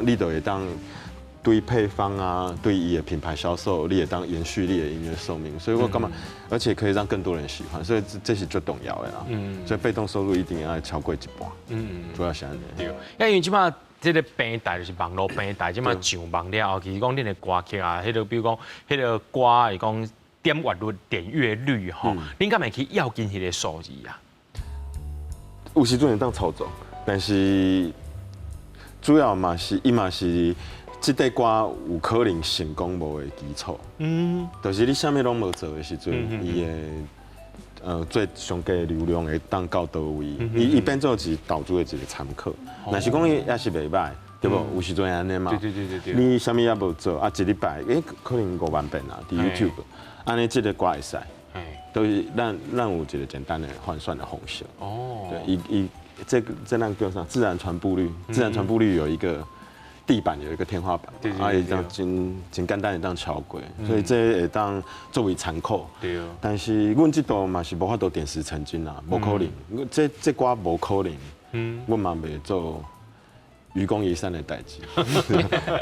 你就會當對配方啊，對伊的品牌銷售，你會當延續你的音樂壽命。所以我感覺，而且可以讓更多人喜歡，所以這是最重要的啦。所以被動收入一定要超過一半。主要是按呢。對，因為這馬這个平台就是網路平台，這馬上網了後，其實講恁的歌曲啊，彼个比如講，彼个歌是講點閱率、點閱率吼，恁敢會去要緊彼个數字啊？有時陣會當操作，但是主要嘛是伊嘛是這塊歌有可能成功無的基礎。就是你啥物攏無做的時陣，伊的最上低流量會當到佗位，伊變做是投資的一個參考。若是講伊也是袂䆀，對無？有時陣按呢嘛。對對對對對。你啥物也無做，啊，一禮拜，欸，可能5萬遍啊，佇 YouTube，按呢這个歌會使。都是咱有一個簡單的換算的方式。哦。對，伊伊這個這咱叫啥？自然傳播率，自然傳播率有一個地板，有一個天花板，啊，會當真真簡單會當超過，所以這會當作為參考。對。但是阮這度嘛是無法度點石成金啦，無可能。這歌無可能。阮嘛袂做愚公移山的代誌。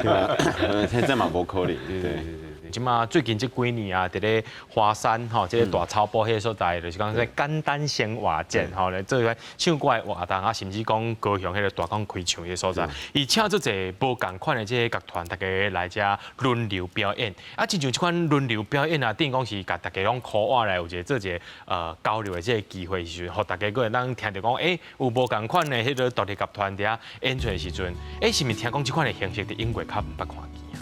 對啊，這嘛無可能。對。這馬最近這幾年啊，佇咧華山吼，這个大草埔彼个所在，就是講這簡單生活節吼，來做個唱歌的活動啊，甚至講高雄彼个大港開唱彼个所在，伊請足濟無仝款的這个樂團，大家來遮輪流表演。啊，親像這款輪流表演啊，等於講是共大家攏箍倚來有一個做一个交流的這个機會時陣，予大家閣會當聽著講，欸，有無仝款的彼个獨立樂團佇遐演出的時陣，欸，是毋是聽講這款的形式佇英國較毋捌看見啊？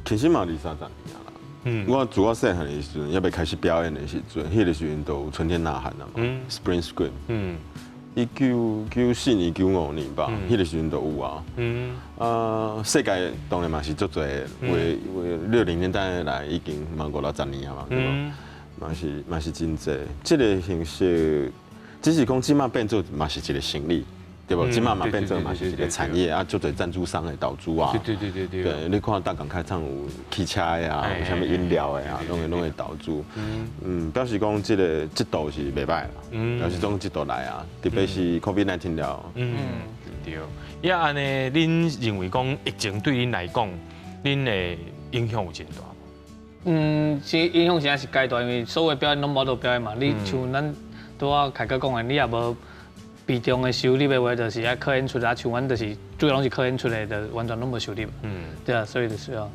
其實嘛二三十年啦，我自我細漢的時陣，猶未開始表演的時陣，彼個時陣就有春天吶喊啊嘛，Spring Scream。1994年、95年吧，彼個時陣就有啊。啊，世界當然嘛是足濟，為為60年代來已經嘛五六十年啊嘛，對無？嘛是真濟。這個形式只是講這馬變做嘛是一個生意，對無？這馬嘛變做嘛是一個產業啊，足濟贊助商的投資啊。對，你看大港開唱有汽車的啊，有啥物飲料的啊，攏會投資。表示講這個這道是袂歹啦。表示講這道來啊，特別是 COVID-19 了。對。呀，按呢，恁認為講疫情對恁來講，恁的影響有真大無？嗯，其實影響實在是較大，因為所有表演攏無得表演嘛。你像咱拄仔凱哥講的，你也無平常的收入的話，就是愛靠演出啊。像阮就是主要攏是靠演出的，就完全攏無收入。對啊，所以就是要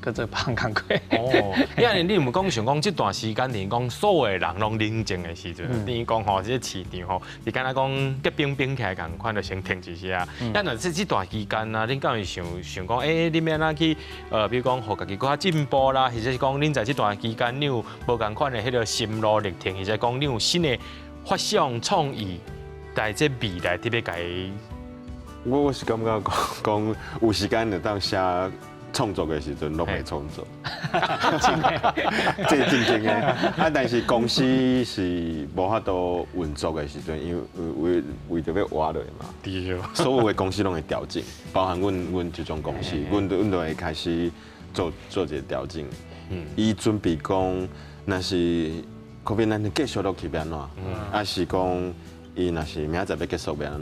閣做別項工課。哦，因為你有無講想講這段時間，連講所有的人攏冷靜的時陣，等於講吼，這個市場吼，是敢若講結冰冰起來仝款，就先停一下。啊，若這段期間啊，恁敢會想想講，欸，恁欲按怎去，比如講，予家己閣較進步啦，或者是講，恁在這段期間，你有無仝款的彼個心路歷程，或者講，你有新的發想創意，在這未來特別共伊。我是感覺講有時間就當寫創作的時陣，攏會創作。這是真正的。啊，但是公司是無法度運作的時陣，因為為著欲活落嘛。所有的公司攏會調整，包含阮這種公司，阮都會開始做一個調整。伊準備講，若是 COVID-19 繼續落去欲按怎，抑是講伊若是明仔載欲結束欲按怎，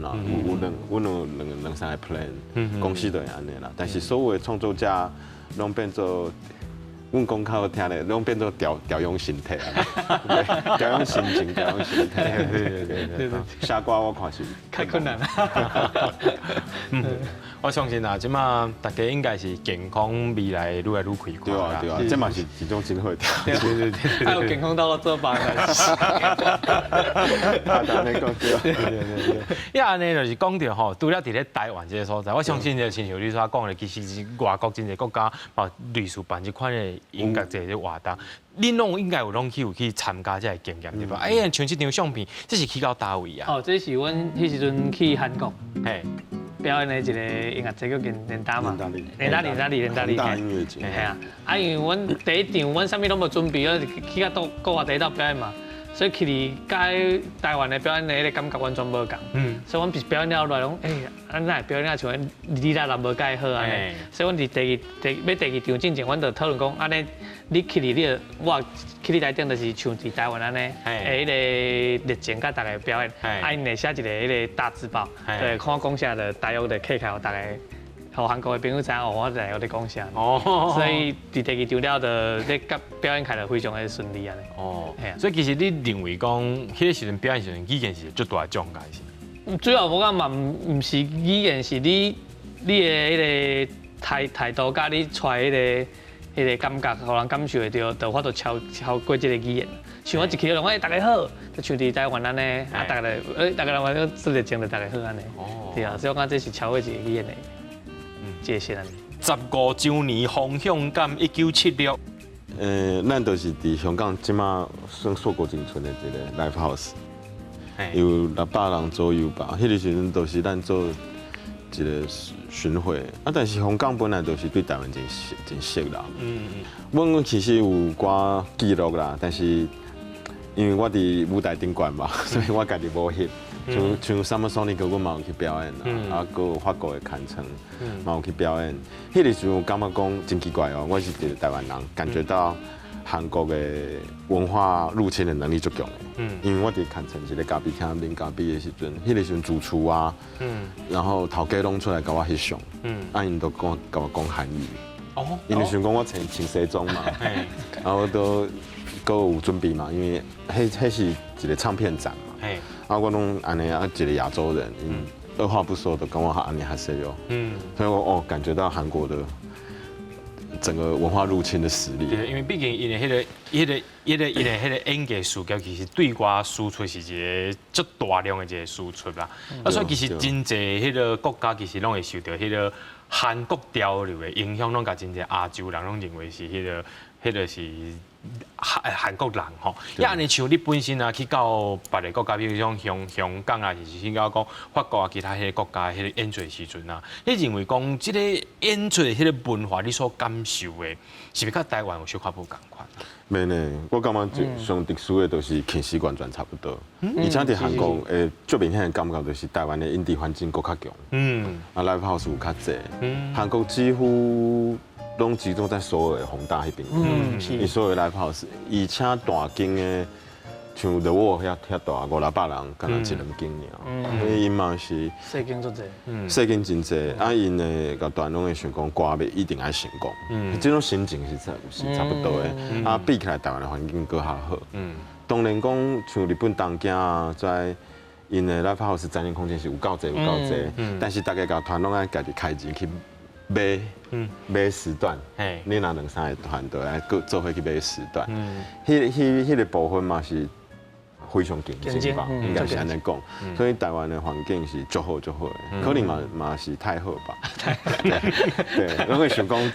阮有兩三個 plan，公司就會按呢啦。但是所有的創作者攏變做，阮講較好聽咧，攏變做調養身體啊，調養心情，調養身體。對。寫歌我看是較困難。我相信啊，這馬大家應該是健康未來愈來愈開闊。對啊對啊，這嘛是一種真好的。對。還有健康到了做飯的。啊，按呢講對。對。呀，按呢就是講著吼，除了佇咧台灣這个所在，我相信就親像你所講的，其實是外國真濟國家嘛，類似辦這款的音樂節的活動，恁攏應該有攏去有去參加這个經驗對吧？哎，像這張相片，這是去到佗位啊？哦，這是阮彼時陣去韓國，表演的一個音樂節叫連達嘛，連達連達連達連達音樂節，係啊，啊因為阮第一場阮啥物攏無準備，去到國外第一道表演嘛，所以去佇佮台灣的表演的彼個感覺完全無仝。所以阮表演了後來講，欸，咱哪會表演啊像你來人無蓋好按呢？所以阮佇第二第欲第二場進前，阮就討論講，按呢你去佇你我去你台頂就是像佇台灣按呢，彼个熱情佮逐家表演，啊𪜶會寫一個彼个大字報，對，看我講啥就大約就刻起來，予逐家，予韓國的朋友知影哦，我在咧講啥。所以佇第二場了後，就咧佮表演起來非常的順利按呢。哦，所以其實你認為講，彼個時陣表演時陣語言是足大的障礙是？主要我感覺嘛毋是語言，是你的彼個態度佮你揣彼個感覺，予人感受會著，就法度超過這個語言。像我一去就講，欸，大家好，就像佇台灣按呢，啊，逐家欸，逐家人話說熱情就大家好按呢。對啊，所以我感覺這是超過一個語言的界限按呢。15週年方向感1976。咱就是佇香港這馬算碩果僅存的一個 live house，有600人左右吧。彼個時陣都是咱做一個巡迴，啊，但是香港本來就是對台灣真熟真熟啦。阮其實有寡記錄啦，但是因為我佇舞台頂懸嘛，所以我家己無翕。像 Summer Sonic 阮嘛有去表演啦，啊，閣有法國的坎城嘛有去表演。彼個時陣感覺講真奇怪哦，我是一個台灣人，感覺到韓國的文化入侵的能力足強的。因為我佇坎城一個咖啡廳啉咖啡的時陣，彼個時陣主廚啊，然後頭家攏出來共我翕相，啊，𪜶都講共我講韓語。因為想講我穿西裝嘛，然後都閣有準備嘛，因為彼是一個唱片展嘛。啊，我攏按呢啊，一個亞洲人，二話不說就跟我按呢哈西喲。所以我哦感覺到韓國的整個文化入侵的實力。對，因為畢竟𪜶的彼个、彼个、彼個、𪜶的彼个演藝事業，其實對外輸出是一個足大量的一個輸出啦。啊，所以其實真濟彼个國家其實攏會受著彼个韓國潮流的影響，攏共真濟亞洲人攏認為是彼個。彼个是韓韓國人吼。啊，按呢像你本身啊去到別个國家，比如講香港啊，是去到講法國啊，其他彼個國家彼个演出的時陣啊，你認為講這個演出的彼个文化，你所感受的，是毋是佮台灣有小可無仝款？袂呢，我感覺最上特殊的就是其實完全差不多。而且佇韓國，最明顯的感覺就是台灣的 indie 環境閣較強。啊，live house 有較濟。韓國幾乎攏集中在首爾弘大彼邊。伊所有 live house，而且大間的，像 The Wall 遐遐大五六百人，敢若一兩間爾。所以𪜶嘛是細間足濟。細間真濟，啊，𪜶的樂團攏會想講歌欲一定愛成功。這種心情是差不多的。啊，比起來台灣的環境閣較好。當然講像日本東京啊，在𪜶的 live house 展演空間是有夠濟有夠濟，但是逐个樂團攏愛家己開錢去買買時段。你若兩三個團隊愛閣做伙去買時段。彼個部分嘛是非常競爭吧，應該是按呢講。所以台灣的環境是足好足好的，可能嘛是太好吧。對，攏會想講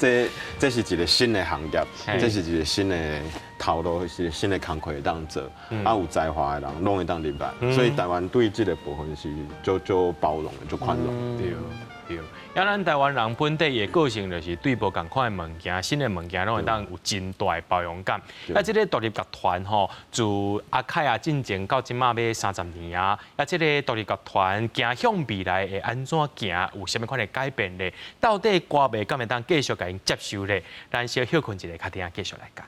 這是一個新的行業，這是一個新的頭路，是新的工課會當做，啊有才華的人攏會當入來，所以台灣對這個部分是足足包容的，足寬容。對對，啊，咱台灣人本底的個性就是對無仝款的物件、新的物件，攏會當有真大的包容感。啊，這個獨立樂團吼，自阿凱啊進前到這馬欲30年啊，啊，這個獨立樂團行向未來會按怎行，有啥物款的改變咧？到底歌迷敢會當繼續共𪜶接受咧？咱小歇睏一下，較等下繼續來講。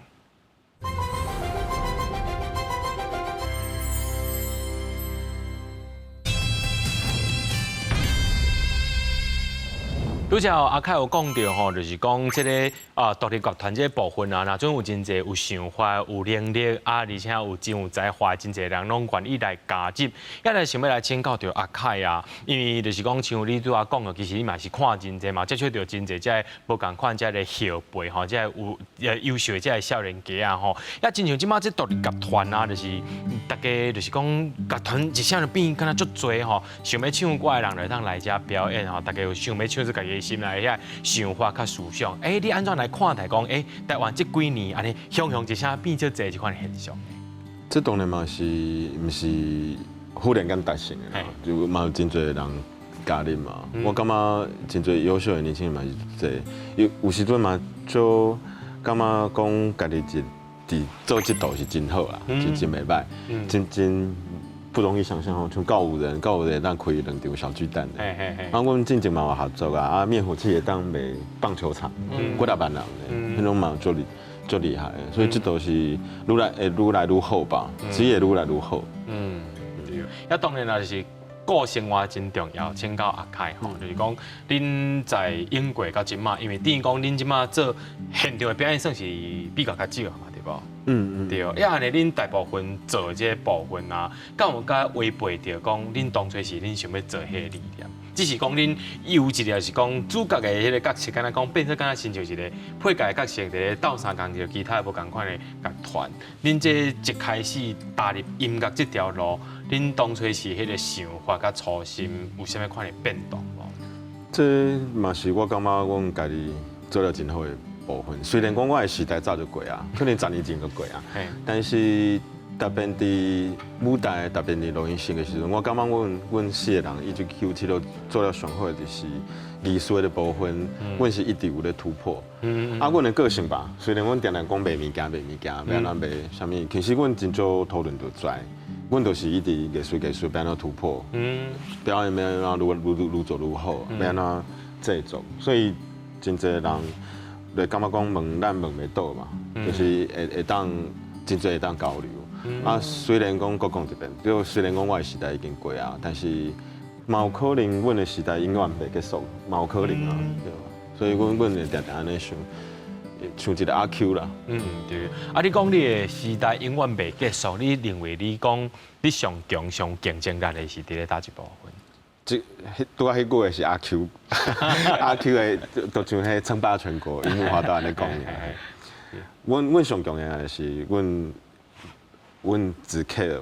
拄才阿凱有講著吼，就是講這个啊獨立樂團這个部分啊，若準有真濟有想法、有能力啊，而且有真有才華，真濟人攏願意來加入。抑來想欲來請教著阿凱啊，因為就是講像你拄仔講的，其實你嘛是看真濟嘛，接觸著真濟這个無仝款這个後輩吼，這个有優秀的這个少年家啊吼。抑親像這馬這獨立樂團啊，就是逐家就是講樂團一聲就變敢若足濟吼，想欲唱歌的人就會當來遮表演吼，逐家有想欲唱出家己的心內遐想法佮思想，欸，你按怎來看待講，欸，台灣這幾年按呢，雄雄一聲變足濟這款現象？這當然嘛是毋是忽然間達成的啦，就嘛有真濟人加入嘛。我感覺真濟優秀的年輕人嘛是濟，有時陣嘛就感覺講家己一佇做這道是真好啦，真真袂䆀，真真。不容易想象吼，像告五人，告五人會當開兩場小巨蛋的。啊，阮進前嘛有合作啊，啊，滅火器會當賣棒球場，幾若萬人咧，彼種嘛足厲足厲害的。所以這都是愈來會愈來愈好吧，只會愈來愈好。嗯，對。啊，當然啦，就是個生活真重要。請教阿凱吼，就是講恁在英國到這馬，因為等於講恁這馬做現場的表演算是比較較少嘛，對無？嗯嗯，對，啊，按呢恁大部分做這个部分啊，敢有佮違背著講，恁當初是恁想欲做彼个理念，只是講恁有一個是講主角的彼个角色，敢若講變做敢若親像一個配角的角色，佇咧鬥相共著其他無仝款的樂團。恁這一開始踏入音樂這條路，恁當初是彼個想法佮初心有啥物款的變動無？這嘛是我感覺阮家己做了真好的部分，雖然講我的時代早就過啊，可能10年前就過啊，但是特別佇舞台，特別佇錄音室的時陣，我感覺阮四個人1997都做了上好的就是藝術的部分，阮是一直有咧突破。啊，阮的個性吧，雖然阮定定講賣物件賣物件，欲按怎賣啥物，其實阮真少討論著知，阮就是一直藝術藝術欲按怎突破，表演欲按怎愈愈做愈好，欲按怎製作，所以真濟人。就感覺講問咱問袂倒嘛，就是會會當真濟會當交流。啊，雖然講閣講一遍，就雖然講我的時代已經過啊，但是嘛有可能阮的時代永遠袂結束，嘛有可能啊，對吧？所以阮阮會定定按呢想，像一個阿 Q 啦。嗯，對。啊，你講你的時代永遠袂結束，你認為你講你上強、上競爭力的是佇咧佗一部分？這拄仔彼句話是阿 Q，阿 Q 的都像彼稱霸全國，櫻木花道按呢講爾。阮阮上強的是阮阮只 care，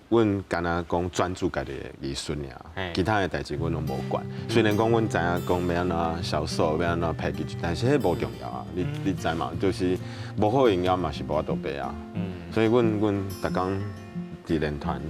阮敢若講專注家己的藝術爾，其他的代誌阮攏無管。雖然講阮知影講欲按怎銷售，欲按怎 package，但是彼無重要啊。你知嘛？就是無好音樂嘛是無法度賣啊。所以阮逐工佇練團，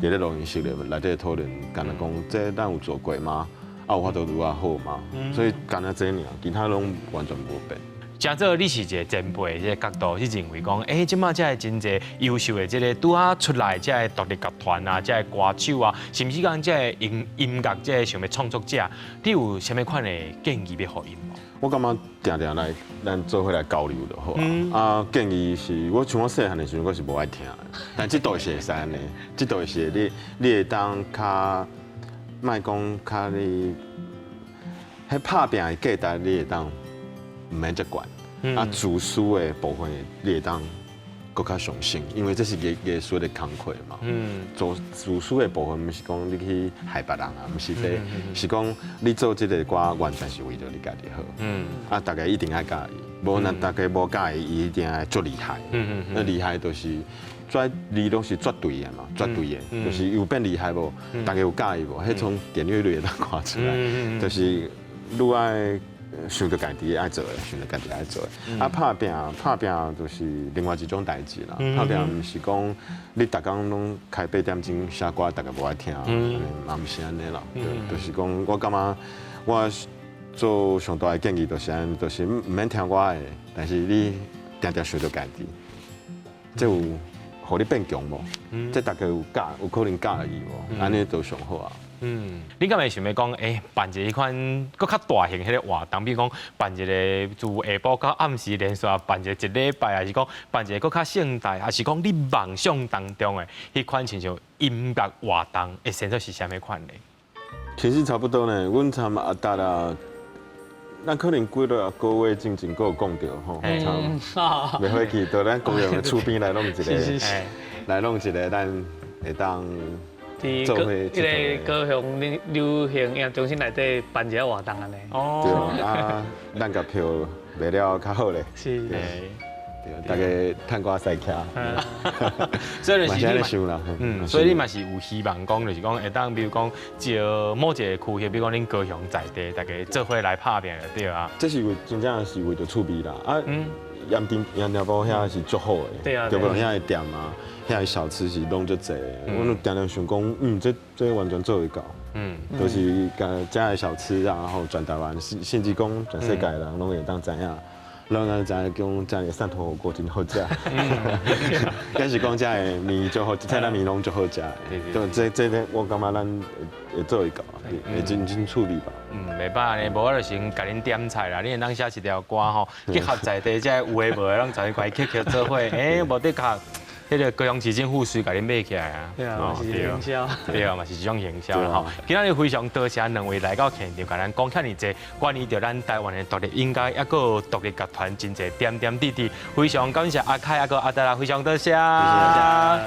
佇咧錄音室內底討論，敢若講這咱有做過嗎？啊，有法度愈較好嗎？所以敢若這爾，其他攏完全無變。誠做你是一個前輩這个角度，去認為講，這馬這个真濟優秀的這个拄仔出來這个獨立樂團啊，這个歌手啊，甚至講這个音樂這个想欲創作者，你有啥物款的建議欲予𪜶無？我感覺定定來咱做伙來交流就好啊。啊，建議是我像我細漢的時陣，我是無愛聽的，但這道是會使按呢，這道是你會當較，莫講較你，彼拍拚的價值你會當毋免遮懸。啊，自私的部分你會當閣較相信，因為這是藝術的工課嘛。做自私的部分，毋是講你去害別人啊，毋是這，是講你做這个歌完全是為著你家己好。啊，大家一定愛佮意，無若大家無佮意，伊一定愛足厲害。那厲害就是絕，你攏是絕對的嘛，絕對的，就是有變厲害無？大家有佮意無？彼從點閱率會當看出來，就是愈愛想著家己愛做的，想著家己愛做的。啊，拍拚拍拚就是另外一種代誌啦。拍拚毋是講你逐工攏開八點鐘寫歌，大家無愛聽，嘛毋是按呢啦。就是講，我感覺我做上大的建議就是按呢，就是毋免聽我的，但是你定定想著家己，這有予你變強無？這大家有佮有可能佮意無？按呢就上好啊。你敢會想欲講，辦一个彼款閣較大型彼个活動，比如講辦一個自下晡到暗時連續辦一個一禮拜，抑是講辦一個閣較盛大，抑是講你夢想當中的彼款親像音樂活動，會生做是啥物款的？其實差不多呢，阮參阿達啊，咱可能幾落個月進前閣有講著吼，差袂火去到咱高雄的厝邊來弄一個，來弄一個，咱會當。佇高彼个高雄流行音樂中心內底辦一个活動按呢。哦。對啊，咱共票賣了較好咧。是。對，大家趁歌駛車。所以就是你嘛，所以你嘛是有希望講，就是講會當，比如講招某一个區域，比如講恁高雄在地，大家做伙來拍拚就對啊。這是為真正是為著趣味啦。啊，鹽埕埔遐是足好的，對無？遐的店啊，遐的小吃是攏足濟的。阮定定想講，這完全做會到。就是共遮的小吃啊，然後全台灣，甚至講全世界人攏會當知影。攏會知影講遮的汕頭火鍋真好食，抑是講遮的麵足好，菜籃麵攏足好食。對，這我感覺咱會做會到，會真趣味吧。袂歹呢，無我就先共恁點菜啦。你會當寫一條歌吼，結合在地這有的無的，攏在一塊曲曲做伙。無的確，彼个高雄市政府隨共恁買起來啊。對啊，是營銷。對啊，嘛是一種營銷吼。今仔日非常多謝兩位來到現場，共咱講遐爾濟關於著咱台灣的獨立音樂，抑閣有獨立樂團真濟點點滴滴。非常感謝阿凱，抑閣阿達啦，非常多謝。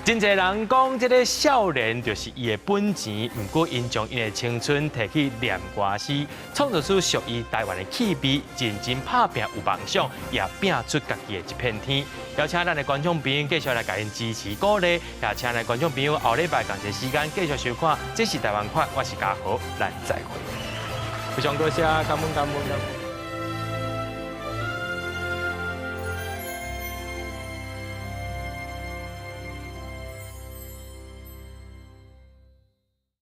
真濟人講，這个少年就是伊的本錢，毋過𪜶將𪜶的青春提去念歌詩，創造出屬於台灣的氣味，認真拍拚有夢想，也拚出家己的一片天。邀請咱的觀眾朋友繼續來共𪜶支持鼓勵，也請咱觀眾朋友後禮拜仝一時間繼續收看。這是台灣款，我是嘉豪，咱再會。非常多謝，感恩感恩感恩。